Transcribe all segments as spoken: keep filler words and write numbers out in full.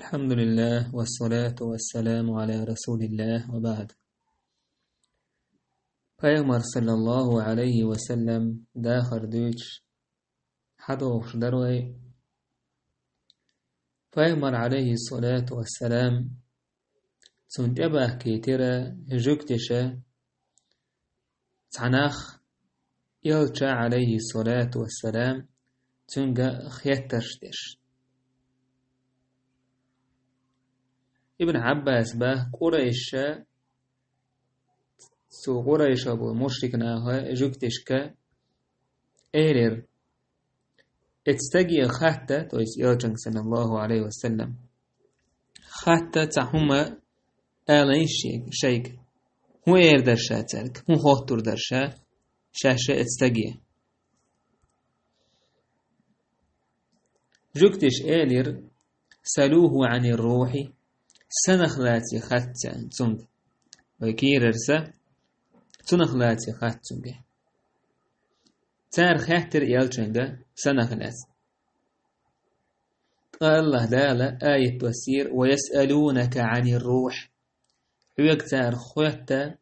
الحمد لله والصلاة والسلام على رسول الله وبعد. Пайхамар, саллаллаху алейхи ва саллям, дахар дуьйцуш хьадохуш дара вай. Пайхамар, алейхи салату ва салам, цунна тӀебахкийтира жуьгтиша, цхьа нах, элча, алейхи салату ва салам, цуьнга хеттарш деш. Ибн Ӏаббас бах, къурайша, цу къурайша болу мушрик наха жуьгтишка элира: «Эцу стаге хатта», то есть элчанга, саллаллаху алейхи ва саллям, «хатта цхьа хӀума алайн шег-, шайга. ХӀун эр дара ша цаьрга? ХӀун хоттур дара ша, шаьш эцу стаге?» Жуьгтиша элира: «Салуху анир рухьи», санах лаций хатта цунга. Вай кийрара са, цунах лаций хатта цунга. Цара хаьттира элчанга санах лаьцна. Ткъа Аллаха Дала аят доссийра: «Ва ясъалунака анир рухь». Хьоьга цара хоьтту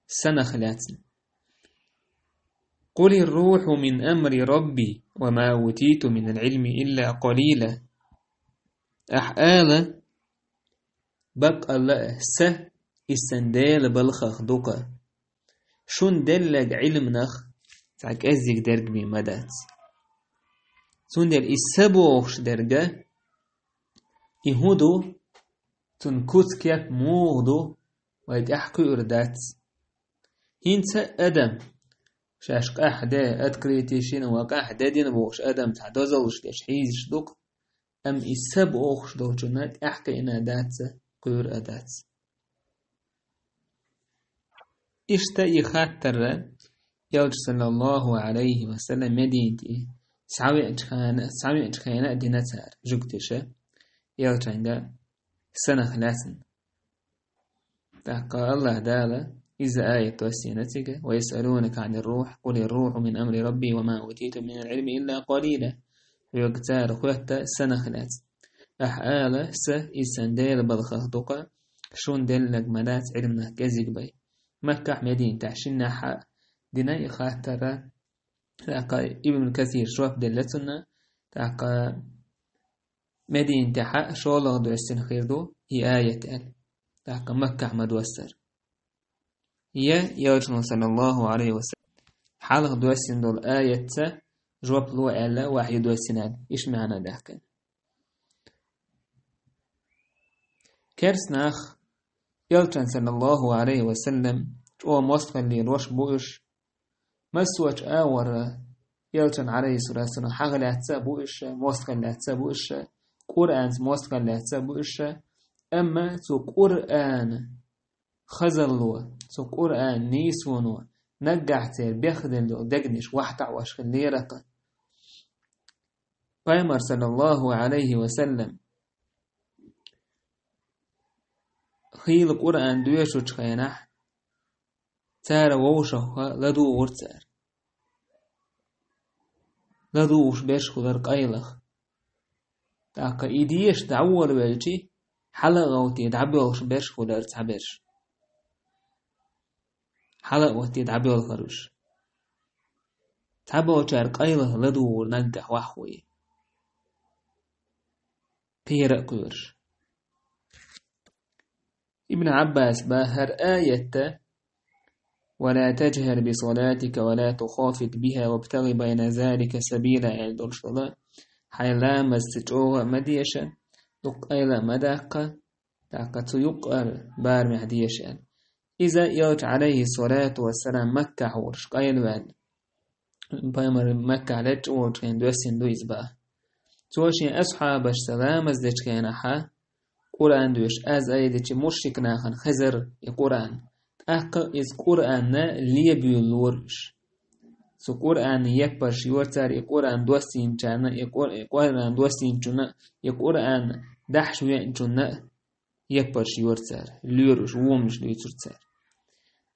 санах лаьцна. «Къулир рухьу мин амри рабби, ва ма утиту минал Ӏилми илла къалила». Ахь ала: «Баккъалла а, са, иза сан Делан балхах ду-кха. Шуна делларг Ӏилманах цхьа кӀеззиг дерг бен ма дац. Цундела и са бохуш дерг, и хӀун ду, цуьнан куц-кеп муха ду, вай тӀаьхьа кхуьур дац. ХӀинца а адам, шаьш къаьхьа де открытие йина, ва къаьхьа де дина бохуш адам цхьа дозаллаш деш хьийзаш ду-кх, амма и са бохуш долчунна тӀаьхьа кхиъна дац, кхуьур а дац». Иштта и хаттар элча, саллаллаху алейхи ва саллям, Мединате схьавеъча хана, схьавеъча хена а дина цара, жуьгтиша, элчанга санах лаьцна. ТӀаккха Аллаха Дала иза аят доссийна цига: «Ва ясъалунака анир рухь, къулир рухьу мин амри рабби, ва ма утиту минал Ӏилми илла къалила». Хьоьга цара хоьтту санах лаьцна. Ахь ала: «Са, иза сан Делан балхах ду-кха, шуна делларг ма дац Ӏилманах кӀезиг бен». Маккахь, Мединатехь шиннахь а дина и хаттар, тӀаккха Ибн Касира жоп делла цунна, тӀаккха Мединатехь а шолгӀа доссина хир ду и аят аьлла, тӀаккха Маккахь ма доссара. Я элчано, саллаллаху алейхи ва саллям, хьалха доссина долу аятца жоп ло аьлла, вахьйу доссина аьлла, иштта маьӀна даьккхина. Керста нах элчан, саллаллаху алейхи ва саллям, чӀогӀа мостагӀаллера ваша бу уьш, массочу агӀора элчан, алейхи салату ва саллям, хьагӀ лаьцна а бу уьш, мостагӀалла лаьцна а бу уьш, Къуръанца мостагӀалла лаьцна а бу уьш, амма цу Къуръана хазалло, цу Къуръана нийсоно наггахь церан бехделла йолу дегнаш вахьтаӀош хиллера-кха. Пайхамар, саллаллаху алейхи ва саллям, хийла Къуръан доьшучу хенахь, цара вовшахха ладугӀура цара. ЛадугӀуш берш хуьлура къайлаха. ТӀаккха и деша дӀаволавелча, хьала а гӀовтий дӀабоьлхуш берш хуьлура цхьаберш. Хьала а гӀовтий дӀабоьлхура уьш. Цхьаболчара къайлаха ладугӀура наггахь ваххуий, кхера а кхоьруш. Ибн Ӏаббас бах хӀара аятта: «Ва ла таджхар би салатика ва ла тухафит биха вабтагӀи байна залика сабила», аьлла долуш долу, хьайн ламазца чӀогӀа а ма деша, дукха къайла а ма даккха, тӀаккха цу юккъера барамехь деша аьлла. Иза элча, алейхи салату вассалам, Маккахь волуш къайлаваьлла. Пайхамар Маккахь лечкъа волчу хенахь доьссина ду иза бах. Цо шен асхьабашца ламаз дечу хенахьа Къуръан доьшуш аз айдичи мушрик нахана хезара и Къуръан. ТӀаккха иза Къуръанна лебуьйлалора уьш. Цу Къуръанна еппарш йора цара и Къуръан доссийначарна, и Къур-, и Къуръан доссийначунна, и Къуръан дахьаш веанчунна а еппарш йора цара, лоьра уьш, воманаш дуьйцура цара.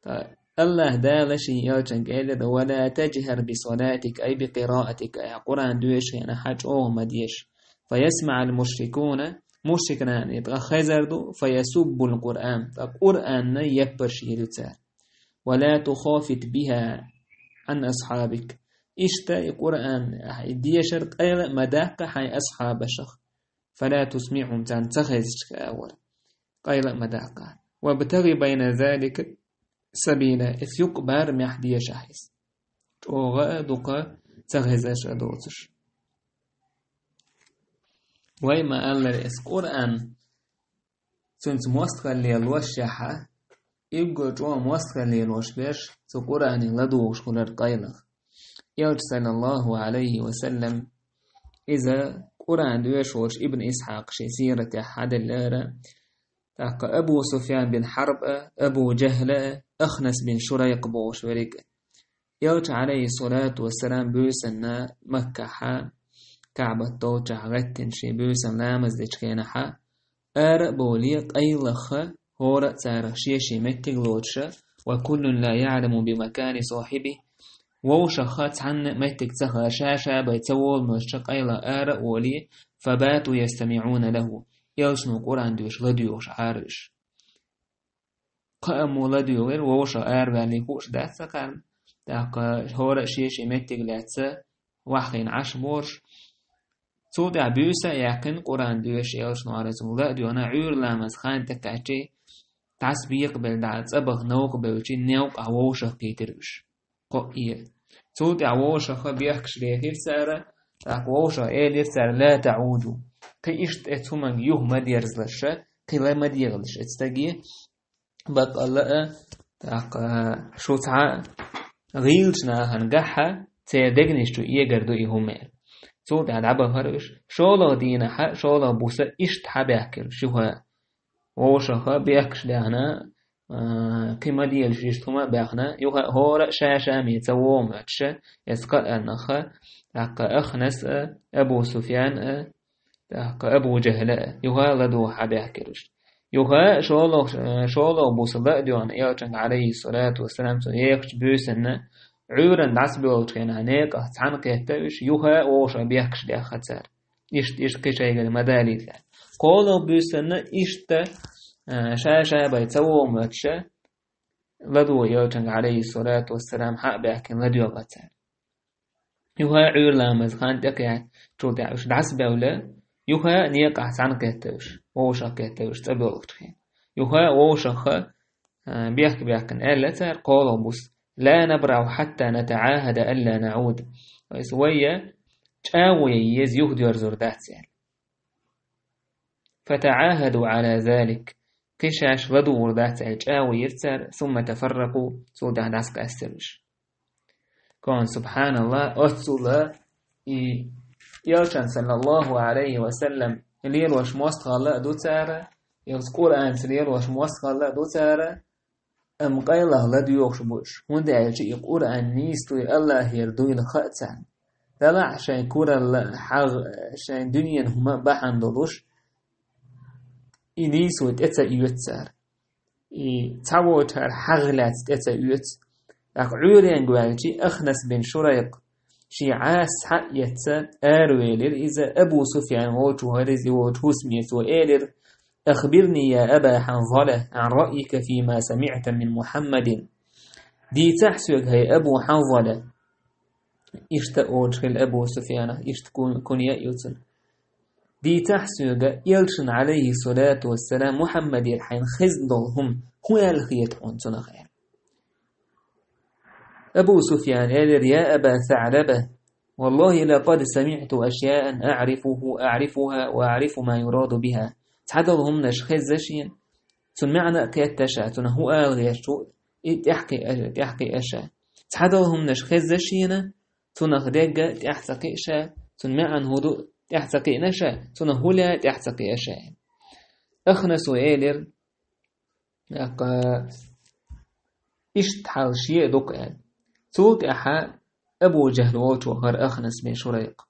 Ткъа Аллаха Дала шен элчанга элира: «Ва ла таджхар би салатика, ай би къираатика», ахь Къуръан доьшучу хенахь хьан чӀогӀа ма деша. «Фа ясмаӀал мушрикуна», мушрикнана тӀа хезар ду, فيسبوا القرآن, тӀаккха Къуръанна яппарш йийр ю цара. ولا تخافت بها عن أصحابك. Иштта и Къуръан, и дешар къайла а ма даккха хьайн асхьабашах. فلا تسمعهم, царна ца хезача хӀамах. Къайла а ма даккха. وابتغ بين ذلك سبيلا. Эс юкъ барамехь деша хьайса. ЧӀогӀа а, дукха а ца хезаш а доцуш. Вай ма-аллара, эс Къуръан цуьнца мостагӀалла лелош яхьа, уггар чӀогӀа мостагӀалла лелош берш цу Къуръане ладугӀуш хилар къайлаха. Элча, саллаллаху Ӏалайхи ва саллам, иза Къуръан доьшуш волчу Ибн Исхьакха шен сиратехь хьаделлера, тӀаккха Абу Суфьян бин Хьарб а, Абу Жахьл а, Ахнас бин Шурайкъ бохуш верг а. Элча, Ӏалайхиссалату вассалам, буьйсанна Маккахьа, Каъбат долчохь гӀеттина шен буьйсанна ламаз дечу хенахьа, ара а бовлий, къайлаха, хӀора а царах шен-шен меттиг лоцуша, وكل لا يعلم بمكان صاحبه, вовшаха цхьанна а меттиг ца хаа, ша-ша бен ца волу моьттуша къайлаха ара а волий, فباتوا يستمعون له, элчано Къуръан доьшуш ладоьгӀуш Ӏара уьш. Кхааммо ладоьгӀира, вовшах араваьллий хууш дац цхьакхарна, тӀаккха хӀора а шен-шен меттиг лаьцна, ваьхьина Ӏаш борш. Цул тӀаьхьа буьйса а яьккхина, Къуръан доьшуш, элчано Ӏара цунна ла а доьгӀна, Ӏуьйра ламаза хан тӀекхаьччий, дӀасабекхабелла дӀа цӀа баха новкъа бевлчий, новкъахь вовшах кхийтира уьш. Кхоъ а. Цул тӀаьхьа вовшаха бехкаш лехира цара, тӀаккха вовшаха элира цара: لا تعودوا. Кхин иштта эцу хӀуманга юха ма дерзалаш ша, кхин ла ма дегӀалаш эцу стаге, баккъалла а, тӀаккха шу цхьа гӀийлачу нахана гахь а, церан дегнаш чу эгар ду и хӀума аьлла. Цул тӀаьхьа дӀабахара уьш. ШолгӀа дийнахьа, шолгӀа буса иштта хьабаьхкира уьш юха. Вовшаха бехкаш даьхна, а, кхин ма делаш иштта хӀума а баьхна, юха а хӀора а ша-ша ме ца вогӀу моьттуша, эс кхааннаха, тӀаккха Ахнас а, Абу Суфьян а, тӀаккха Абу Жахьла а, юха а ладугӀу хьабаьхкира уьш. Юха а шолгӀа, шолгӀа буса ла а доьгӀна элчанга, Ӏалайхиссалату вассалам, цо ехачу буьйсанна, Ӏуьйранна дӀасабевллачу хенахь некъах цхьаьна кхетта уьш, юха а вовшах бехкаш даьхна цара. Иштта, иштта кхин шайгара ма далийта. КхоалгӀа буьйсанна иштта, а, ша-ша бен ца вогӀу моьттуша, ладугӀу элчанга, Ӏалайхиссалату вассалам, хьа а баьхкина ладоьгӀна цара. Юха а Ӏуьйра ламаза хан тӀекхаьччул тӀаьхьа уьш дӀасабевлла, юха а некъахь цхьаьна кхетта уьш, вовшах кхетта уьш цӀа боьлхучу хенахь. Юха а вовшаха, а, бехк-бехкина аьлла цара кхоалгӀа буса: لا نبرح حتى نتعاهد ألا نعود. Вайса вайя чӀагӀо ян еза юхадоьрзур дац аьлла. فتعاهدوا على ذلك. Кхин шаьш ладугӀур дац аьлла чӀагӀо йира цара, ثم تفرقوا, цул тӀаьхьа дӀасакъаьстира уьш. Кхана, субхьаналлахӀ, оццул а и элчан, саллаллаху Ӏалайхи ва саллам, лелош мостагӀалла а ду цара, и Къуръанца лелош мостагӀалла а ду цара, амма къайлаха ладоьгӀуш бу уьш, хӀунда аьлча и Къуръан нийса дуй, АллахӀера дуйла хаьа царна. Делахь шайн куралла а, хьагӀ-, шайн дуьненан хӀума а бахьана долуш, и нийсо тӀе ца оьцу цара. И цхьаволчара хьагӀ лаьцна тӀе ца оьцу. ТӀаккха Ӏуьйренга ваьлча, Ахнас бин Шурайкъ, шен Ӏаса схьа а эцна, аравелира иза, Абу Суфьян волчу хӀара иза, и волчу хӀусаме цо элира: أخبرني يا أبا حنظلة عن رأيك فيما سمعت من محمد. Дийцахь соьга, хӀай Абу Хьанзала, иштта олуш хилла Абу Суфьянах, иштта кун-, кунья а ю цуьнан. Дийцахь соьга, элчанна, Ӏалайхиссалату вассалам, Мухьаммадера хьайна хезна долу хӀума хӀун аьлла хета хьуна цунах аьлла. Абу Суфьяна элира: يا أبا ثعلبة، والله لقد سمعت أشياء أعرفه، أعرفها وأعرف ما يراد بها. Цхьадолу хӀуманаш хезна шена, цуьнан маьӀна а кхетта ша, цунах хӀун ала гӀерташ ву, и тӀаьхьакхиа, тӀаьхьакхиа ша. Цхьадолу хӀуманаш хезна шена, цунах дегга тӀаьхьа ца кхиа ша, цуьнан маьӀна хӀун ду тӀаьхьа ца кхиъна ша, цунах хӀун лаьа тӀаьхьа ца кхиа ша. Ахнаса элира, тӀаккха иштта хьал шен а ду-кх аьлла. Цул тӀаьхьа Абу Жахьл волчу вахара Ахнас бин Шурайкъ.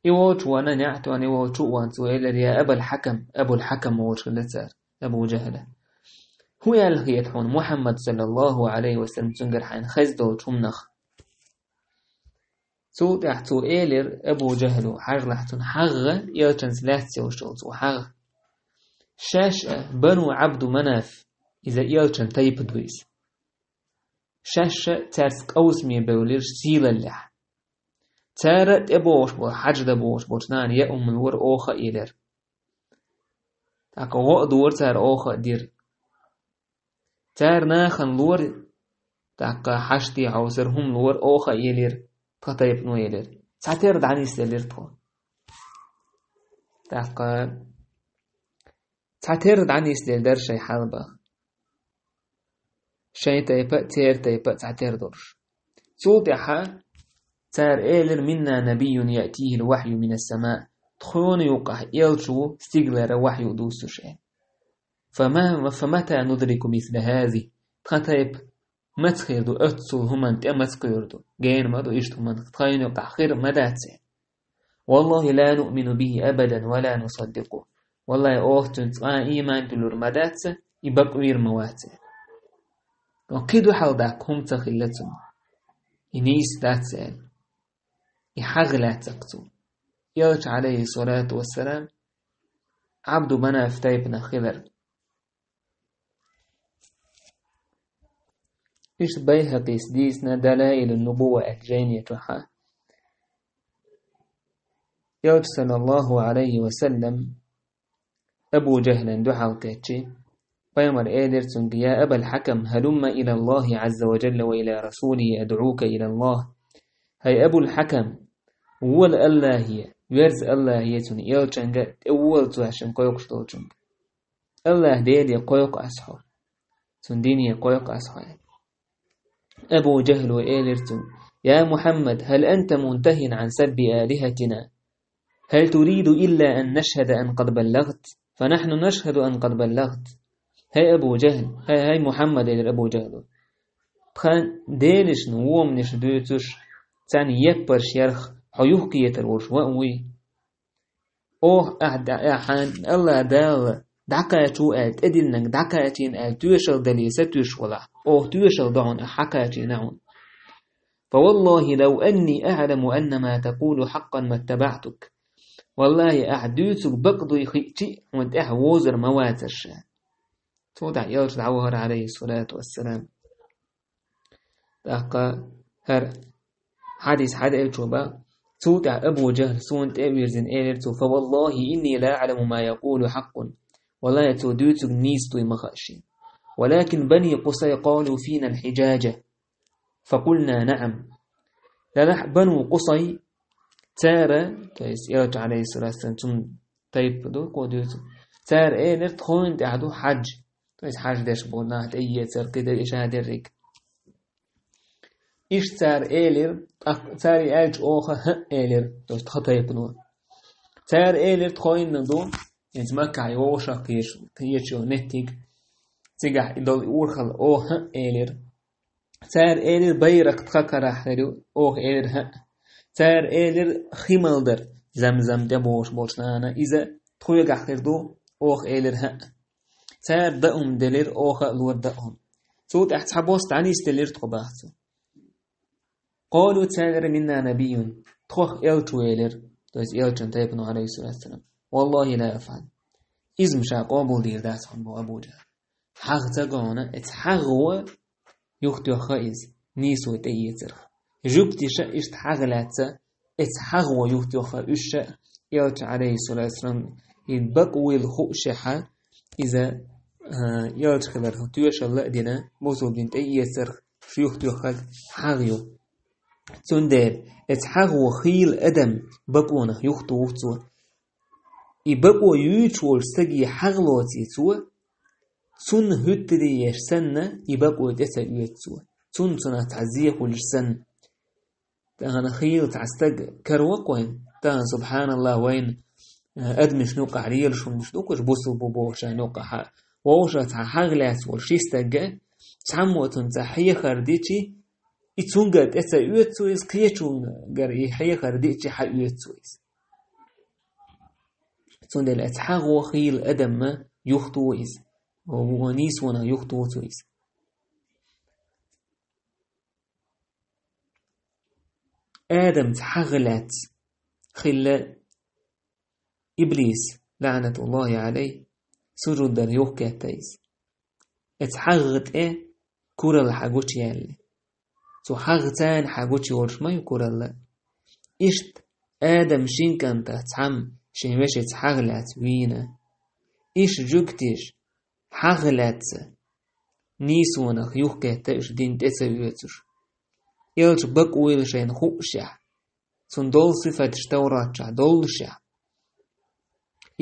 И волчу вахана, неӀ тоьхна, и волчу а вахана, цо элира: يا أبا الحكم, Абул Хьакам волчу хилла цара, Абу Жахьла. ХӀун аьлла хета хьуна Мухьаммад, саллаллаху Ӏалайхи ва саллам, цуьнгара хьайна хезна долчу хӀуманах? Цул тӀаьхьа цо элира, Абу Жахьло, хьажалахь цунна хьагӀ, элчанца лаьцна йолуш йолу цо хьагӀ. Шаьш а Бану Ӏабду Манаф, иза элчан тайпа ду иза. Шаьш а цаьрца къовсаме бевлира сийлаллехь. Цара а тӀебогӀуш болу, хьаж дан богӀуш болчу нана яа хӀума лора, оха а елира. ТӀаккха гӀо а дора цара, оха а дира. Цара нахана лора, тӀаккха хьашт а хьовсура, хӀума лора, оха а елира, тхан тайпано елира. Цхьатерра дӀанисделира тхо. ТӀаккха цхьатерра дӀанисделла дара шайн хьал баха. Шайн тайпа а, церан тайпа а цхьатерра долуш. Цул тӀаьхьа цара элира: «Минна набийюн яътийхил вахью минас самаъ». Тхуна юкъахь элча ву, стигалара вахью дуссуш, аьлла. «Фама-, фамата нудрику мисла хазих?» Тхан тайпа маца хир ду, оццул хӀуманна тӀе маца кхоьрур ду? Гена ма ду иштта хӀуманна, тхайна юкъахь хир ма дац, аьлла. «Валлахи ла нуъмину бихи абадан ва ла нусаддикъу». Валлахи, оха цуьнца цкъа а ийман туьллур ма дац, и бакъвийр ма вац. Ва кхин дуьхьал даккха хӀума ца хилла цунна. И нийса дац аьлла. И хьагӀ лаьцна цо. Элча, алейхиссалату вассалам, Абду Манаф тайпанах хилар. Иштта Байхьакъис дийцина Далаилун Нубува аьлла жайни чохь а. Элча, саллаллаху алейхи ва саллам, Абу Жахьлан дуьхьал кхеччи, пайхамар элира цуьнга: «Я Абал Хьакам, хьалумма ила Аллахи азза ва жалла ва ила расулихи адъука ила Аллах». ХӀай Абул Хьакам, вола Аллахе, верза Аллахе, цуьнан элчанга, тӀевола цу аьшшана кхойкхуш долчунга. Аллах Деле кхойкху ас хьо. Цуьнан дине кхойкху ас хьо. Абу Жахьло элира цуьнга: «Я Мухьаммад, хӀал анта мунтахин ан сабби алихатина? Хьал туриду илла ан нашхӀада ан къад баллагӀт? Фа нахьну нашхӀаду ан къад баллагӀт». ХӀай Абу Жахьл, хӀай, хӀай Мухьаммад, элира Абу Жахьло. Тхан делашна, воманашна дуьйцуш, царна еппарш ярх хьо юхкхетар волуш ван а вуй? Оха ахь да-, ахь хьан Аллах Дала дӀакхачо аьлла, тӀедиллинарг дӀакхачийна аьлла, тоьшалла дале сатуьйсуш валахь, оха тоьшалла до хьуна, ахь хьакхачийна хьуна. «Фа валлахи лав анни аъламу анна ма такъулу хьаккъан маттабаътук». Валлахи, ахь дуьйцург бакъ дуй хиъчи а, хьуна тӀаьхьа возар ма вацара ша. Цул тӀаьхьа элча дӀавахара, алейхиссалату вассалам. ТӀаккха хӀара хьадис хьадаьллачо бах, цул тӀаьхьа Абу Жахьл суна тӀе а вирзина, элира цо: «Фа валлахи инни ла аъламу ма якъулу хьаккъун». Валлахи, цо дуьйцург нийса дуй ма хаьа шена. «Валакин бани Къусай къалу фина алхьиджажа, фа къулна наъам». Делахь Бану Къусай, цара, то есть элча, алейхиссалату вассалам, цуьнан тайпа ду, кхо дуьйцу. Цара элира: «Тхойна тӀехь ду хьаж». То есть хьаж деш болу нах тӀеэцар, кхидерг, иша дерриг. Иштта цара элира, тӀаккха цара и аьлча оха хӀаъ элира, то есть тхан тайпано. Цара элира: «Тхойна ду, хӀинца Маккахь вовшах кхечу, кхечу неттиг, цигахь и долу и урхалла», оха хӀаъ элира. Цара элира: «Байракъ тхан карахь хир ю», оха элира: «ХӀаъ». Цара элира: «Хи мала дара, Замзам тӀе бохуш болчу нана, иза тхоьгахь хир ду», оха элира: «ХӀаъ». Цара даа хӀума делира, оха а лора даа хӀума. Цул тӀаьхьа цхьабосса дӀанисделира тхо, бах цо. «Къалу», цара элира: «Минна набийюн», тхох элча ву элира, то есть элчан тайпано, алейхиссалату вассалам. «Валлахи ла афъал». Иза-м ша къобалдийр дац хьуна, боху Абу Жахьл. ХьагӀ ца го хьуна, эца хьагӀо юхатоьхна иза, нийсо тӀеэцарх. Жуьгтиша иштта хьагӀ лаьцна, эца хьагӀо юхатоьхна уьш а, элча, алейхиссалату вассалам, и бакъ вуйла хуушехь, иза, а, элча хиларх тоьшалла а дина, бусулба дин тӀеэцарх шу юхатоьхнарг хьагӀ ю. Цундела эца хьагӀо хийла адам бакъонах юхатуху цо. И бакъо юьйцуш волчу стаге хьагӀ лоций цо, цунна хӀуьттарий еш санна, и бакъо тӀе ца оьцу цо. Цунна цунах цхьа зе хуьлуш санна. Тахана хийла цхьа стаг караваккхойн, тахана, субханаллах, вайна, э, адамашна юкъахь лелаш хӀуманаш ду кхуш, бусулба бу бохучарна юкъахь. Вовшах цхьа хьагӀ лаьцна волу ши стаг, цхьаммо цунна цхьа хьехар дичи, и цуьнгара тӀе ца оьцу иза, кхечуьнгара и хьехар дичи хьаоьцу иза. Цундела эца хьагӀо хийла адамна юхатуху иза. Вон нийсонах юхатуху цо иза. Адамца хьагӀ лаьцна хилла Иблис, лаӀнатуллахӀи Ӏалайхи, сужуд дар юхкетта иза. Эца хьагӀ тӀе куралла хьагучаяьлла. Цу хьагӀ царна хьагучайолуш ма ю куралла. Иштта Адам шин кӀантах цхьамма шен вешица хьагӀ лаьцна вийна. Иштта жуьгтиша хьагӀ лаьцна нийсонах юхкетта уьш дин тӀе ца оьцуш. Элча бакъ вуйла шайна хуушехь, цунна долу сифаташ Тавратчохь доллушехь,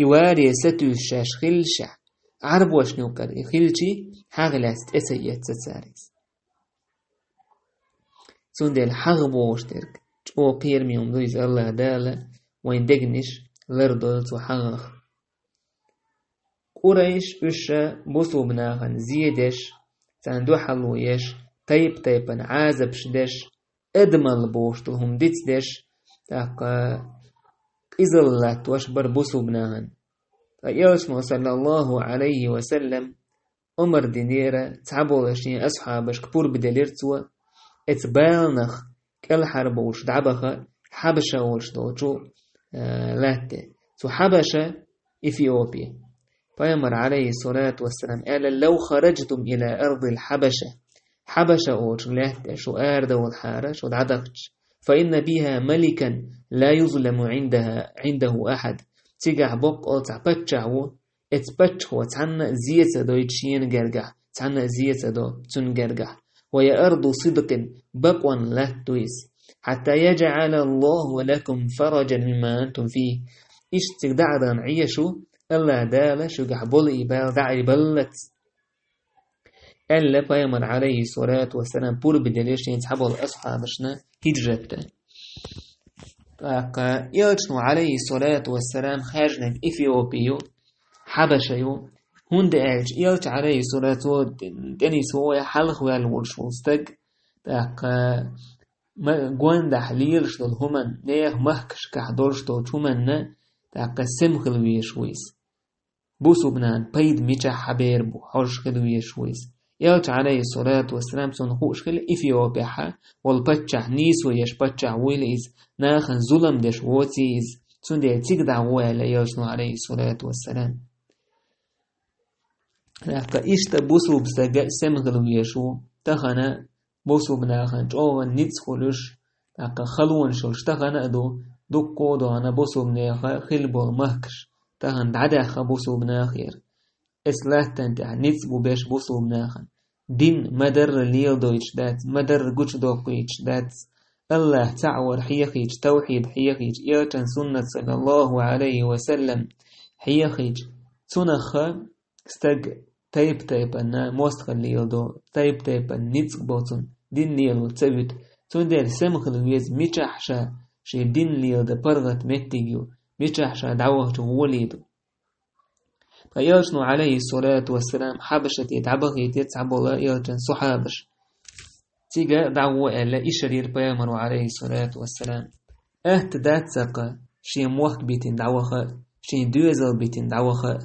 и варе сатуьйсуш шаьш хиллашехь, Ӏарбошна юкъара и хилчий, хьагӀ лаьцна тӀе ца эцна цара иза. Цундела хьагӀ бохуш дерг чӀогӀа кхераме хӀума ду иза, АллахӀ Дала вайн дегнаш лардойла цу хьагӀах. Къурайш уьш бусулба нахана зе деш, царна дуьхьало еш, тайп-тайпана Ӏазапаш деш, адамалла бохуш долу хӀума дицдеш, тӀаккха къизалла латтош бара бусулба нахана. Ткъа Элчано, саллаллахӀу Ӏалайхи ва саллам, омра динера цхьаболу шен асхьабашка пурба делира цо, эца баланах кӀелхьарбовлуш дӀабаха Хьабаша волуш долчу, э, латте. Цу Хьабаша Эфиопия. Пайхамар, Ӏалайхиссалату вассалам, аьлла: «Лав хараджтум иля ардил Хьабаша». Хьабаша олучу лаьтта шу арадовлахьара, шу дӀадахча. «Фа инна биха маликан ла юзламу Ӏиндаха, Ӏиндаху ахад». Цигахь боккъал цхьа паччахь ву, эца паччахьо цхьанна а зе ца дойту шена гергахь, цхьанна а зе ца до цуьнан гергахь. «Ва я арду сидкъин», бакъонан латта ду иза. «Хьатта яджӀала Аллаху лакум фараджан мимма антум фихи». Иштта цига дӀа а дан Ӏеша шу, АллахӀ Дала шуьгахь болу и бала дӀа а баллалц. Аьлла пайхамар, Ӏалайхиссалату вассалам, пурба делира шен цхьаболу асхьабашна хиджратта. ТӀаккха Элчано, Ӏалайхиссалату вассалам, хаьржинарг Эфиопи ю, Хьабаша ю, хӀунда аьлча Элча, Ӏалайхиссалату, тӀенисвогӀий хьалха ваьлла волуш волу стаг, тӀаккха ма-, гондахь лелаш долу хӀуманна, нехан махкашкахь долуш долчу хӀуманна, тӀаккха сема хила везаш ву иза. Бусулба нахана пайда мичахь хьабер бу, хьожуш хила везаш ву иза. Элча, Ӏалайхиссалату вассалам, цунна хууш хилла Эфиопехь волу паччахь, нийсо еш паччахь вуйла иза, нахана зулам деш воций иза, цундела цига дӀагӀо аьлла Элчано, Ӏалайхиссалату вассалам. ТӀаккха иштта бусулба стага сема хила везаш ву, тахана бусулба нахана чӀогӀа ницкъ хуьлуш, тӀаккха халонаш йолуш тахана а ду, дуккха а ду хьуна бусулба нехан хилла болу махкаш, тахана дӀадаьхна бусулба нахера. Эс латтана тӀехь ницкъ бу беш бусулба нахана. Дин ма-дарра леладойтуш дац, ма-дарра гучудоккхуьйтуш дац. АллахӀ цхьаъ вар хьехийча, тавхьид хьехийча, Элчан суннат, саллаллаху Ӏалайхи ва саллам, хьехийча, цунах стаг тайп-тайпана мостагӀалла леладо, тайп-тайпана ницкъ бо цунна, дин лело ца вуьту. Цундела сема хила веза, мичахь ша шен дин леладан паргӀат меттиг ю, мичахь ша дӀавахча гӀоле ду. Ткъа Элчано, Ӏалайхиссалату вассалам, Хьабашате дӀабахийтира цхьаболу Элчан сахьабаш. Цига дӀагӀо аьлла, ишар йира пайхамаро, Ӏалайхиссалату вассалам. Атта дац цхьаккха шен мохк битина дӀаваха а, шен доьзал битина дӀаваха а,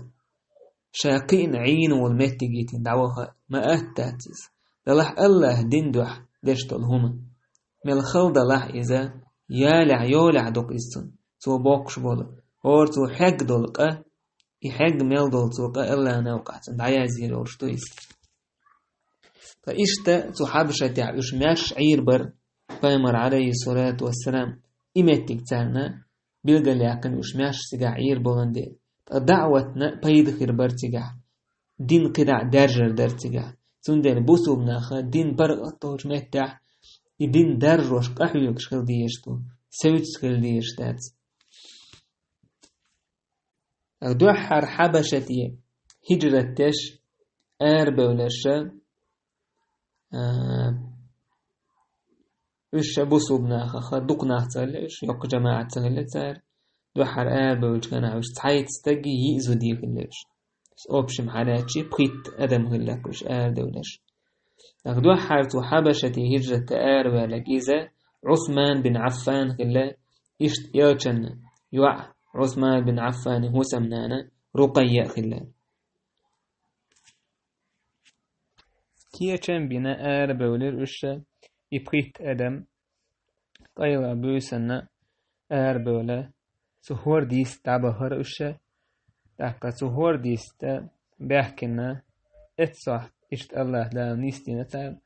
ша кхиъна Ӏийна волу меттиг йитина дӀаваха а, ма атта дац иза. Делахь АллахӀан дин дуьхьа деш долу хӀума. Мел хала делахь иза, ялехь, йолехь ду-кх иза цунна, цо боккхуш болу, хӀора цо хьегна долу къа, и хьегна мел долу цо къа АллахӀан новкъахь цунна дӀаязйийр йолуш ду иза. Ткъа иштта цу Хьабашатехь уьш маьрша Ӏийр бара пайхамар, Ӏалайхиссалату вассалам, и меттиг царна билгалъяьккхина уьш маьрша цигахь Ӏийр болун дела. Ткъа даӀватна пайда хир бара цигахь. Дин кхидӀа даьржар дара цигахь. Цундела бусулба наха дин паргӀат долчу меттехь, и дин даржош къахьоьгуш хила дезаш ду, севцаш хила дезаш дац. Дуьххьара Хьабашате хиджрат деш, арабевлларша, а, уьш ша бусулба нахах, дукха нах ца хилла уьш, йоккха жамаӀат ца хилла цара. Дуьххьара арабевллачу хенахь уьш цхьайтта стаги йиъ зуди хилла уьш. Общем хьалаьцчи пхийтта адам хилла уьш арадевлларш. Ах дуьххьара цу Хьабашате хиджрат дан араваьлларг иза Ӏусман бин Ӏаффан хилла, иштта Элчанан йоӀ Ӏусман бин Ӏаффанан хӀусамнана Рукъайя а хилла. Кечам бина арабевлира уьш, и пхийтта адам. къайла буьйсанна арабевлла, цу хӀорда йист дӀабахара уьш. ТӀаккха цу хӀорда йиста баьхкина, эццахь иштта Аллаха Дала нисдина царна,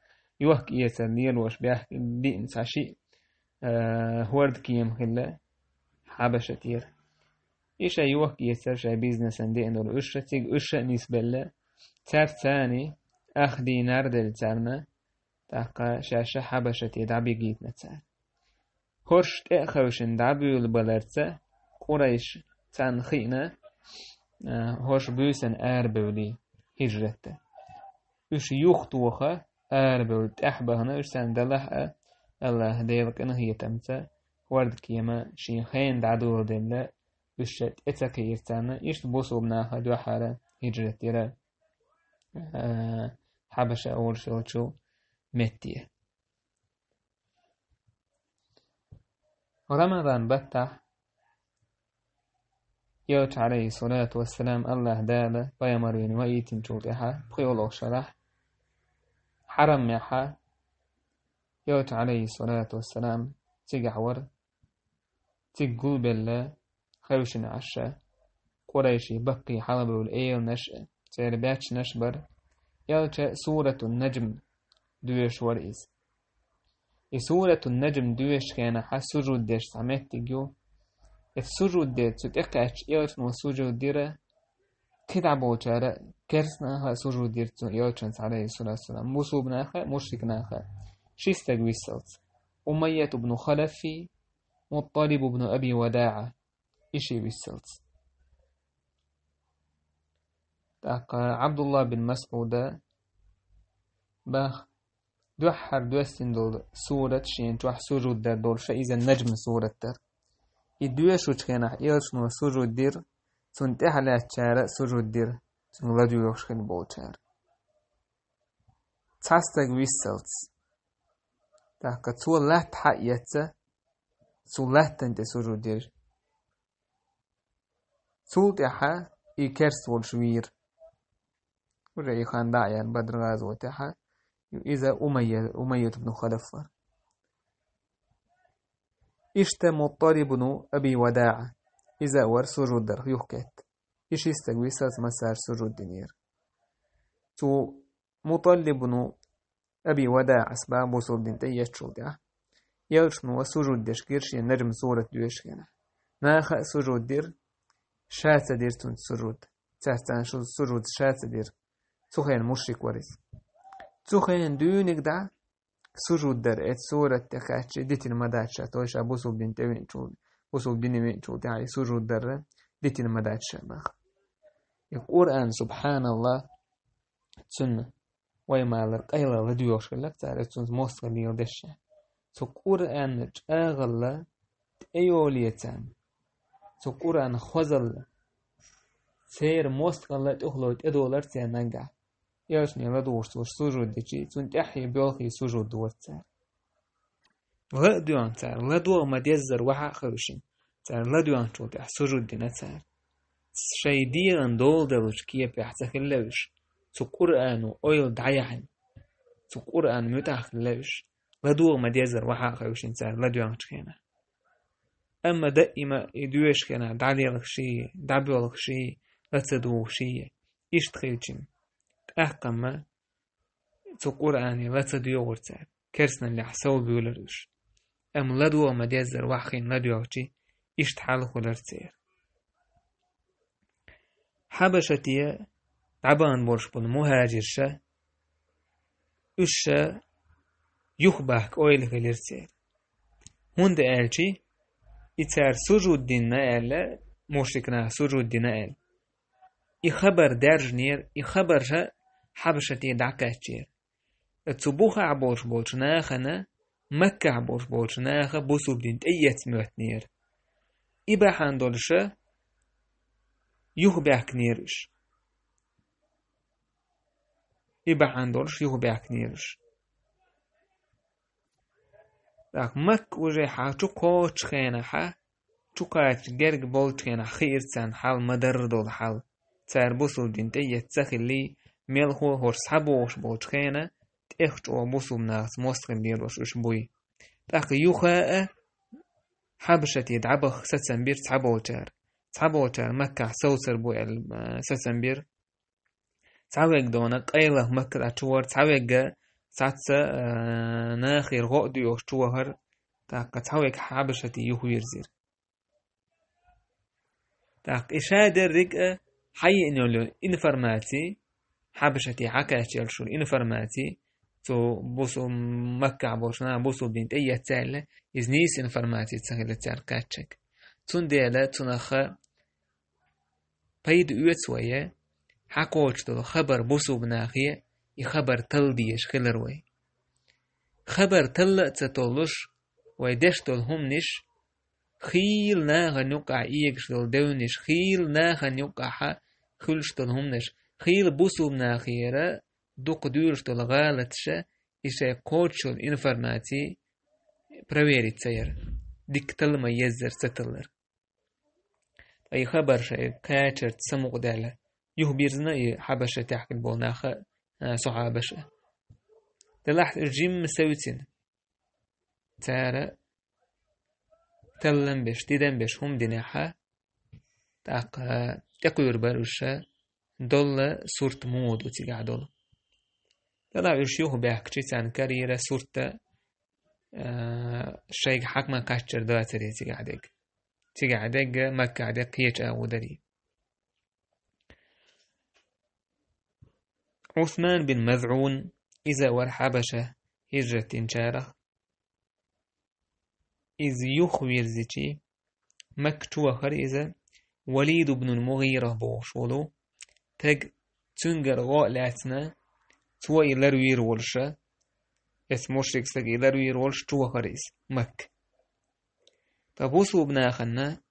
йохк-эцар лелош баьхкина диъна цхьа шиъ, а, хӀордкема хилла Хьабашатера. И шайн йохк-эцар, шайн бизнесан деана долу уьш, цига уьш а нисбелла, цаьрца царна ах динар делла царна, тӀаккха шаьш а Хьабашате дӀабигийтина цара. ХӀорш тӀе а хевшина дӀабуьйлабаларца, Къурайш царна хиъна, а, хӀорш буьйсанна арабевлла хӀижрат дан. Уьш юхатоха арабевлла тӀаьхьа бахана, уьш царна далахь а, Аллаха Делан къинхетамца хӀордкема шен хенан дӀадоладелла, уьш тӀе ца кхиира царна, иштта бусулба наха дуьххьара хӀижрат дира, а, Хьабаша олуш йолчу метте. Рамадан баттахь Элча, алейхиссалату вассалам, Аллаха Дала пайхамар вина ваийтинчул тӀаьхьа пхоьалгӀа шарахь, Хьарам-Мехьа, Элча, алейхиссалату вассалам, цигахь вара, цига гулбелла, хевшина Ӏаш, Къурайши баккхий хьалабевлла эланаш а, церан баьччанаш а бара. Элча Суратун-Наджм доьшуш вара иза. И Суратун-Наджм доьшучу хенахь сужуд деш цхьа меттиг ю. Эцу сужуд де цу тӀекхаьчча, Элчано сужуд дира, кхидӀа болчара, керстанаха а сужуд дира цу Элчанца, алейхиссалату вассалам, бусулба наха а, мушрик наха а. Ши стаг виссалц. Умайят ибн Халафи, Мутталиб ибн Аби ВадаӀа, и ши виссалц. ТӀаккха Абдулла бин Масъуда бах, дуьххьара доьссина долу сурат шена чохь сужуд дар долуш, иза Наджм сурат дара. И доьшучу хенахь Элчано сужуд дира, цунна тӀаьхьа лаьттачара а сужуд дира, цунна ладоьгӀуш хилла болчара. Цхьа стаг виссалц. ТӀаккха цо латта хьаэцна, цу латтана тӀе сужуд дира. Цул тӀаьхьа и керста волуш вийра. Уже и хан дӀа а яьлла Бадр гӀазотехь, иза Умайя, Умайят ибн Халаф вара. Иштта Мутталиб ибн Аби ВадаӀа, иза а вара сужуд дарх юхкхетта. И ши стаг виссалц массара сужуд динера. Цу Мутталиб ибн Аби ВадаӀас бах бусулба дин тӀе еччул тӀаьхьа, Элчано сужуд деш гира шен Наджм сурат доьшучу хенахь. Наха а сужуд дира, ша ца дира цунца сужуд. Цаьрца царна шу-, сужуд ша ца дира. Цу хенахь мушрик вара иза. Цу хенахь дуьйна дӀа сужуд дар эцу сурат тӀе кхаьчча дитина ма дац ша, той ша бусулба дин тӀе веъначул, бусулба дине веъначул тӀаьхьа и сужуд дар дитина ма дац ша бах. И Къуръан, субханаллах, цунна вай ма-аллара къайла ладоьгӀуш хиллакх цара, цунца мостагӀалла леладеш. Цу Къуръанан чӀагӀалла тӀейолаелла царна. Цу Къуръанан хозалла церан мостагӀалла тӀехула тӀедолара церан наггахь. Элчане ладугӀуш цо сужуд дичи, цунна тӀаьхье боьлхий сужуд дора цара. Ла а доьгӀна цара, ладогӀа ма-деззара вахьа а хевшина, цара ладоьгӀначул тӀаьхьа сужуд дина цара. Шайн дегӀан дола деллачу кепехь ца хилла уьш, цу Къуръано ойла дӀаяьхьна, цу Къуръанан муьтӀахь хилла уьш, ладогӀа ма-деззара вахьа а хевшина цара ладоьгӀначу хенахь. Амма даима и доьшучу хенахь дӀалелхаш а, дӀабоьлхуш а, ла ца дугӀуш а, иштта хилча, тӀаккха-м цу Къуръане ла ца доьгӀура цара, керстаналлехь совбуьйлура уьш. Амма ладогӀа ма-деззара вахьа хиъна ладоьгӀчи, иштта хьал хуьлура церан. Хьабашате дӀабахана болуш болу мухӀажирша, уьш ша юхабахка ойла хилира церан. ХӀунда аьлча и цара сужуд дина аьлла, мушрик наха сужуд дина аьлла, и хабар даьржинера, и хабар ша Хьабашате дӀакхаьчнера. Цу бухахь болуш болчу нахана, Маккахь болуш болчу наха бусулба дин тӀеэцна моьттинера. И бахьана долуша юхабаьхкинера уьш. И бахьана долуш юхабаьхкинера уьш. ТӀаккха Макка уже хьан чу кхочучу хенахьа, чу кхача герга болчу хенахь хиира царна хьал ма-дарра долу хьал. Цара бусулба дин тӀеэцна ца хиллий, мелхо а хӀорш схьабогӀуш болчу хенахь, тӀех чӀогӀа бусулба нахаца мостагӀалла лелош уьш буй. ТӀаккха юха а Хьабашате дӀабаха сацам бира цхьаболчара. Цхьаболчара Маккахь совцар бу аьлла, а, сацам бира. Цхьаверг дона къайлаха Макка тӀа чу вахар, цхьаверг цхьацца, а, нахера гӀо а доьхуш чу вахар, тӀаккха цхьаверг Хьабашате юхавирзира. ТӀаккха и ша дерриг а хьайиъна йолу информаци, Хьабашате хьакхаьчча йолуш йолу информаци, цу бусу-, Маккахь болчу наха бусулба дин тӀеэцна аьлла, иза нийса информаци ца хилла цаьрга кхаьчнарг. Цундела цунах пайда оьцу вай, хьакхочуш долу хабар бусулба нахе, и хабар талла дезаш хилар вай. Хабар талла а ца толлуш, вай деш долу хӀуманаш, хийла нахана юккъахь эгаш долу девнаш, хийла нахана юккъахь хуьлуш долу хӀуманаш, хийла бусулба нахера дукха дуьйлуш долу гӀалаташ, и шайн кхочуш йолу информаци проверить ца яр, дика талла ма еззара ца таллар. Ткъа и хабар шайн кхачарца самукъадаьлла, юхабирзина и Хьабашатехь хилла болу нах а, а, сахьабаш а. Делахь уьш жимма севцина. Цара таллам беш, тидам беш хӀума динехь, тӀаккха тӀекхуьур бара уьш, долла сурт муха ду цигахь долу. Делахь уьш юхабаьхкича царна карийра сурт, а, шайга хьакма кхаччар доцуре цигахь дерг. Цигахь дерг, Маккахь дерг кхечу агӀо дарий. Ӏусман бин МазӀун, иза вара Хьабаша хӀижрат динчарах. Иза юхавирзичи, Макка чу вахара иза, Валид ибн ал-МугӀира бохуш волу стаг, цуьнгара гӀо а лаьцна, цо и ларвийр волуша, эс мушрик стаг и ларвийр волуш чу вахара иза, Макка. Ткъа бусулба нахана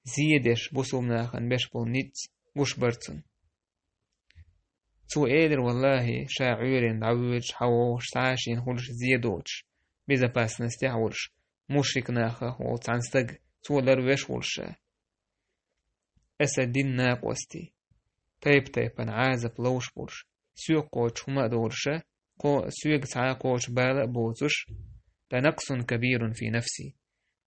зе деш, бусулба нахана беш болу ницкъ гуш бара цунна. Цо элира, валлахӀи, ша Ӏуьйренна дӀавоьдуш, хьавогӀуш, цхьа а шена хуьлуш зе доцуш, безопасностехь а волуш, мушрик нахах волу цхьана стага цо ларвеш волуш ша. Аса дин накъостий, тайп-тайпана Ӏазап ловш болуш, соьга кхочуш хӀума а долуша, кхо-, соьга цхьа а кхочуш бала а боцуш, ла накъсун кабирун фи нафси.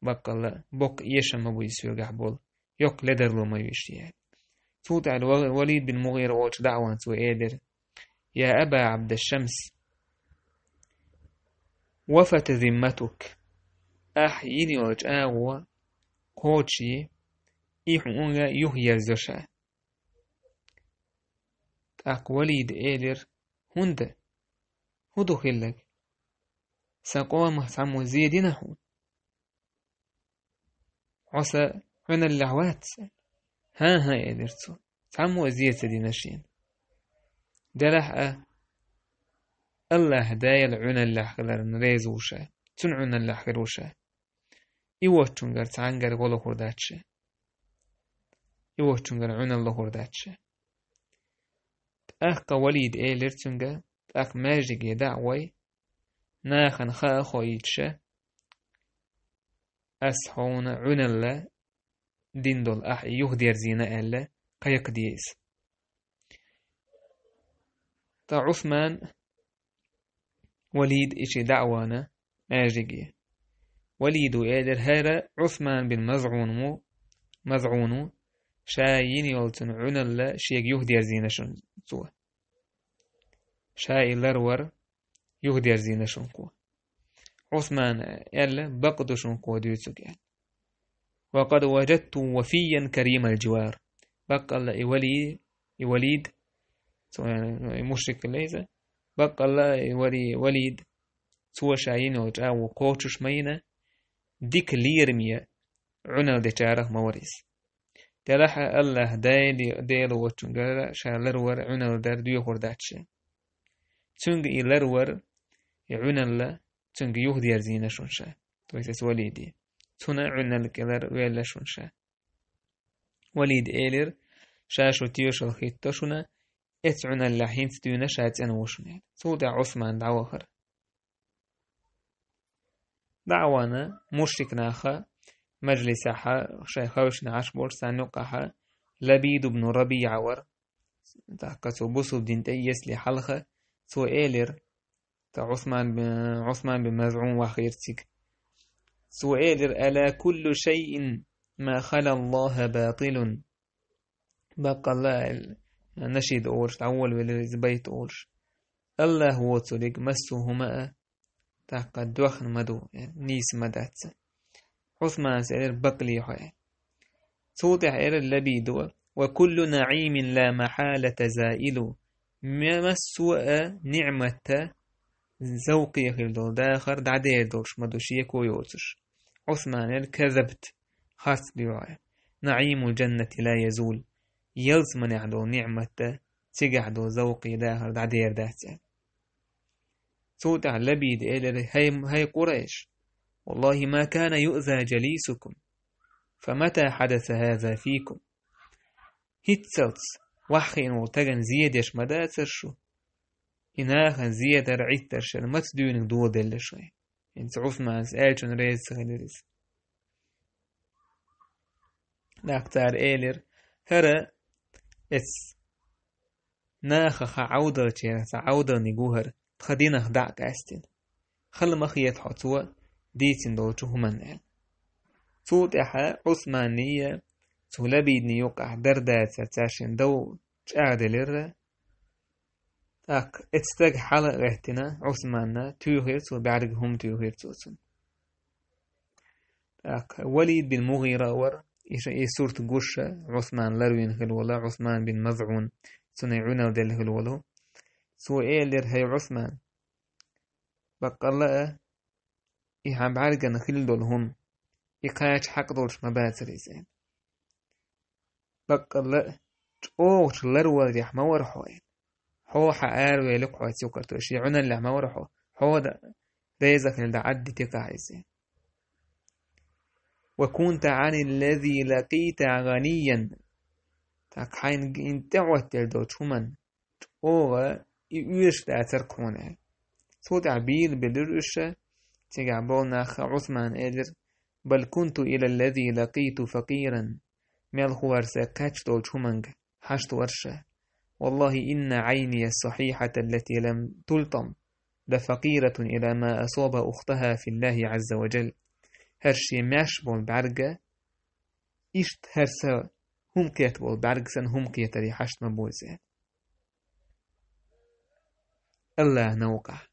Баккъалла, боккха эшам ма буй соьгахь болу, йоккха ледарло ма ю иш, яьлла. Цул тӀаьхьа Ва-, Валид бин МугӀира волчу даӀван цо элира: «Я Аба Ӏабдашшамс, вафат зимматук». Ахь йина йолчу агӀо кхочушйи, и хьуна юхаерзо ша. ТӀаккха Валида элира: «ХӀунда? ХӀун ду хилларг? Сан къомах цхьаммо зе дина хьуна? Хьо сан Ӏуьналлехь вац сан?» «ХӀан-хӀа», — элира цо, — «цхьаммо а зе ца дина шена». Делахь а, АллахӀ Дела Ӏуьналлехь хиларна реза ву ша, цуьнан Ӏуьналлехь хир ву ша. И воцчуьнгара цхьаьнгара гӀо лохур дац ша. И воцчуьнгара Ӏуьналла лохур дац ша. ТӀаккха Валида элира цуьнга, тӀаккха маьждиге дӀа а гӀой, нахана хаа а хоуьйтуша, ас хьуна Ӏуьналла дина долу ахь и юхадерзийна аьлла, кхайкхаде иза. Ткъа Ӏусман, Валид ичи дӀа а вахана маьждиге. Валида элира: «ХӀара Ӏусман бин МазӀун ву, МазӀун ву, ша йина йолу цуьнан Ӏуьналла шега юхадерзийна шуна цо. Ша и ларвар юхадерзийна шуна кхо». Ӏусмана аьлла: «Бакъ ду шуна кхо дуьйцург», — аьлла. «Ва къад важадту вафиян каримал живар». Баккъалла и Вали-, и Валид, цо, и мушрик хилла иза. Баккъалла и Вали-, Валид, цо ша йина йолчу агӀо кхочуш ма йина, дика лераме Ӏуьналла дечарах ма вара иза. Делахь а АллахӀ Дела, Дела воцчуьнгара ша ларвар, Ӏуьналла дар доьхур дац ша. Цуьнга и ларвар, и Ӏуьналла, цуьнга юхадерзийна шуна ша. То есть эс Валиде. Цуьнан Ӏуьналла кӀелара велла шуна ша. Валида элира: «Ша шу тоьшалла хӀитто шуна, эцу Ӏуьналлехь хӀинца дуьйна ша цӀена ву шуна», — аьлла. Цул тӀаьхьа Ӏусман дӀавахара. ДӀа а вахана, мушрик наха мажлисехьа шайн хевшина Ӏаш болчу царна юккъехьа Лабид ибн РабиӀа вара. ТӀаккха цо бусулба дин тӀеэцале хьалха, цо элира, ткъа Ӏусман бин, Ӏусман бин МазӀун вахийра цига. Цо элира: «ألا كل شيء ما خلا الله باطل». Баккъалла аьлла, нашид олуш, дӀаволавелира иза байт олуш. АллахӀ воцург массо а хӀума а тӀаккха доьхна ма ду, э, нийса ма дац. Ӏусманас элира: «Бакъле хьо», — аьлла. Цул тӀаьхьа элира Лабида: «وكل نعيم لا محالة زائل». Ма-, массо а ниӀмат а, зовкхе хила долу дахар дӀадер долуш ма ду, шеко йоцуш. Ӏусмана элира: «كذبت», харц дуьйцу хьо. «نعيم الجنة لا يزول». Ялсаманехь долу ниӀмат а, цигахь долу зовкхе дахар дӀадер дац аьлла. Цул тӀаьхьа Лабида элира: «ХӀай, хӀай Къурайш, والله ما كان يؤذى جليسكم، فمتى حدث هذا فيكم». ХӀинццалц ваьхьа хиъна волу стагана зе деш ма дацара шу? И нахана зе дар, Ӏиттар шена маца дуьйна доладелла шайн? ХӀинца Ӏусманас аьллачунна реза ца хилира иза. ТӀаккха цара элира: «ХӀара эцу нахах Ӏовдалчеран цхьа Ӏовдалниг ву хӀара, тхан динах дӀа а къаьстина. Хала ма хета хьо цо дийцина долчу хӀуманна», — аьлла. Цул тӀаьхьа Ӏусманний а, цу Лабидний юккъехь дара дацара цаьршинна дов чӀагӀделира. ТӀаккха эцу стага хьала а гӀеттина, Ӏусманна туьйхира цо, бӀаьрга хӀума туьйхира цо цунна. ТӀаккха Валид бин МугӀира а вара, и ша-, и сурт гуш а, Ӏусман ларвина хилла волу, Ӏусман бин МазӀун, цунна Ӏуьналла делла хилла волу. Цо элира: «ХӀай Ӏусман, баккъалла а, и хьан бӀаьргана хилла долу хӀума, и кхача хьакъ долуш ма бацара иза». Баккъалла а, чӀогӀачу ларваларехь ма вара хьо. Хьо хьан аравелларг хьо цу юкъара, то есть шен Ӏуьналлехь ма вара хьо. Хьо дан реза хилла дӀа Ӏадда текахь иза. «وكنت عن الذي لقيت غنيا». ТӀаккха хьайна г-, хьайна тӀехӀоттаделла долчу хӀуманна чӀогӀа и оьшуш дацара хьуна аьлла. Цул тӀаьхьа бийла белира уьш, цигахь болу нах, Ӏусмана элира: «بل كنت إلى الذي لقيت فقيرا». Мелхо вара сан кхаьчна долчу хӀуманга хьашт вара ша. «والله إن عيني الصحيحة التي لم تلطم لفقيرة إلى ما أصاب أختها في الله عز وجل». ХӀара шен маьрша болу бӀаьрга, иштта хӀара сан хӀума кхетта болу бӀаьрга санна хӀума кхетаре хьашт ма бу иза. АллахӀ новкъахь.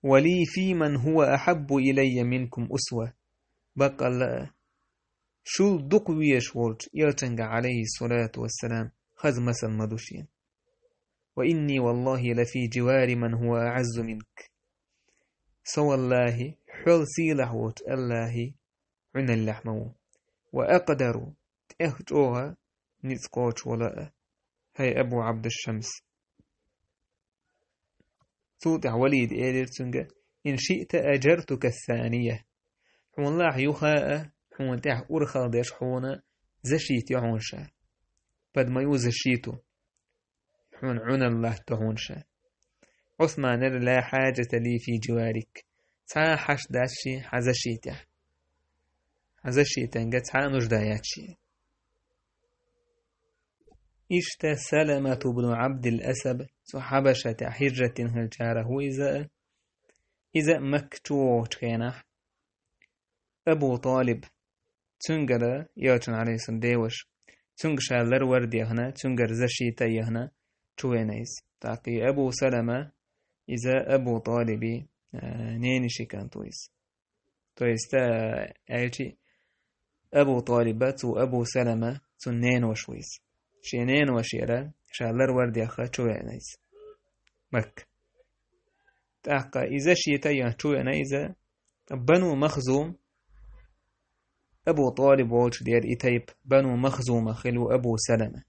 «ولي فيمن هو أحب إلي منكم أسوة». Баккъалла а, шул дукха везаш волчу элчанга, Ӏалайхиссалату вассалам, хаза масал ма ду шена. «وإني والله لفي جوار من هو أعز منك». Со, валлахӀи, хьол сийлахь волчу АллахӀи Ӏуьналлехь ма ву. «وأقدر», тӀех чӀогӀа ницкъ кхочуш волу а, хӀай Абу Ӏабдушшамс. Цул тӀаьхьа Валида элира цуьнга: «إن شئت أجرتك الثانية». Хьуна лахь юха а, хьуна тӀехь урхалла деш хьуна защита йо хьуна ша. Под мою защиту. Хьуна Ӏуьналла латто хьуна ша. Ӏусмана элира: «لا حاجة لي في جوارك». Цхьа а хьашт дац шен хьан защитехь. Хьан защитанга цхьа а нужда яц шен. Иштта Саламату бну Ӏабдил Асад, цу Хьабашатехь хӀижрат дина хиллачарах ву иза а. Иза а Макка чу вогӀучу хенахь, Абу ТӀалиб, цуьнгара, элчан, Ӏалайхиссалам, деваша, цуьнга ша ларвар а дехна, цуьнгара защита а ехна, чу веана иза. ТӀаккха и Абу Салама, иза Абу ТӀалиби, а, нениши кӀант ву иза. То есть, а, аьлчи, Абу ТӀалиба, цу Абу Салама, цуьнан ненош ву иза. Шен неношера ша ларвар а дехна, чу веана иза. Макка. ТӀаккха иза шен тайпана чу веана иза, Бану Махзум, Абу ТӀалиб волчу дера и тайпа, Бану Махзумах хилла ву Абу Салама.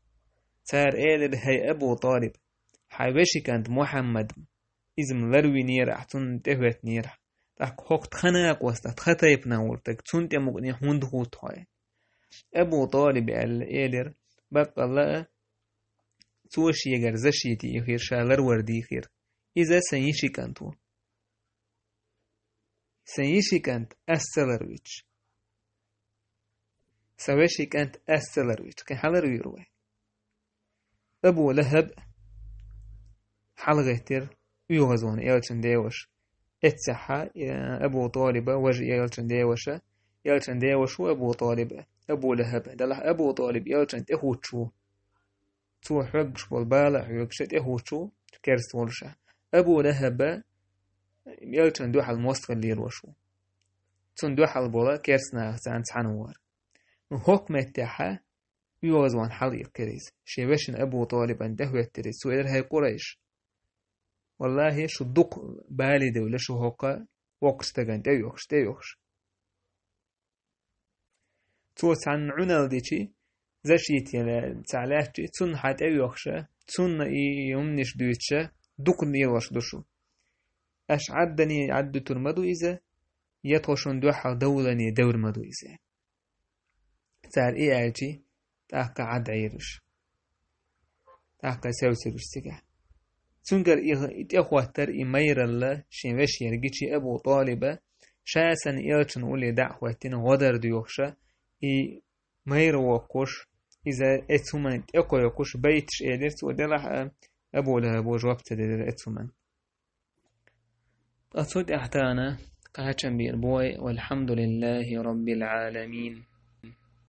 Цара элира: «ХӀай Абу ТӀалиб, хьан вешин кӀант Мухьаммад, иза-м ларвинера ахь, цунна тӀехӀоьттинера ахь. ТӀаккха хӀокху тхан накъостах, тхан тайпанах волу стаг, цунна тӀе мукъане хӀунда хӀутту хьо?» Абу ТӀалиба аьлла, элира: «Баккъалла а, цо шегара защита йихира, ша ларвар дийхира. Иза сан йишин кӀант ву. Сан йишин кӀант ас ца ларвича. Сан вешин кӀант ас ца ларвича, кхин хьан ларвийр вай?» Абу ЛахӀаб хьалагӀеттира оьгӀазонан, элчан деваша. Эццахьа, э, Абу ТӀалиба, важа элчан деваша, элчан деваш ву Абу ТӀалиба, Абу Лахаба. Делахь Абу ТӀалиб элчан тӀехуч ву. Цо хьоьгуш болу бала а хьоьгуша тӀехуч ву, керста волуша. Абу Лахаба элчан дуьхьал мостагӀалла лелош ву. Цунна дуьхьал бола керста нахаца цхьаьна вара. Ну, хӀокху меттехьа оьгӀазван хьала иккхира иза. Шен вешина Абу ТӀалибан тӀехӀоьттира иза. Цо элира: «ХӀай Къурайш! Валлахьи, шу дукха бале девлла шу хӀокху воккхачу стагана тӀеоьхуш, тӀеоьхуш». Цо цхьанна Ӏуналла дичи, защита яла цхьа лаьттачи, цунна хьа тӀеоьхуша, цунна и хӀуманаш дуьйцуша, дукха лелош ду шу. Аша Ӏаддане Ӏаддуьтур ма ду иза, я тхо шуна дуьхьал довлане девр ма ду иза. Цара и аьлчи, тӀаккха Ӏад Ӏийра уьш. ТӀаккха севцира уьш цигахь. Цуьнгара и, и тӀехӀоттар, и майралла шен вешера гичи Абу ТӀалиба, ша санна элчан улле дӀа а хӀоьттина, гӀо дар доьхуша, и майра воккхуш, иза эцу хӀуманна тӀекхойкхуш, байташ элира цо, делахь а Абу Лахаба жоп ца делира эцу хӀуманна. Ткъа цу тӀехь тахана кхачам бийр бой: «Валхьамдулиллахи Раббил Ӏаламин».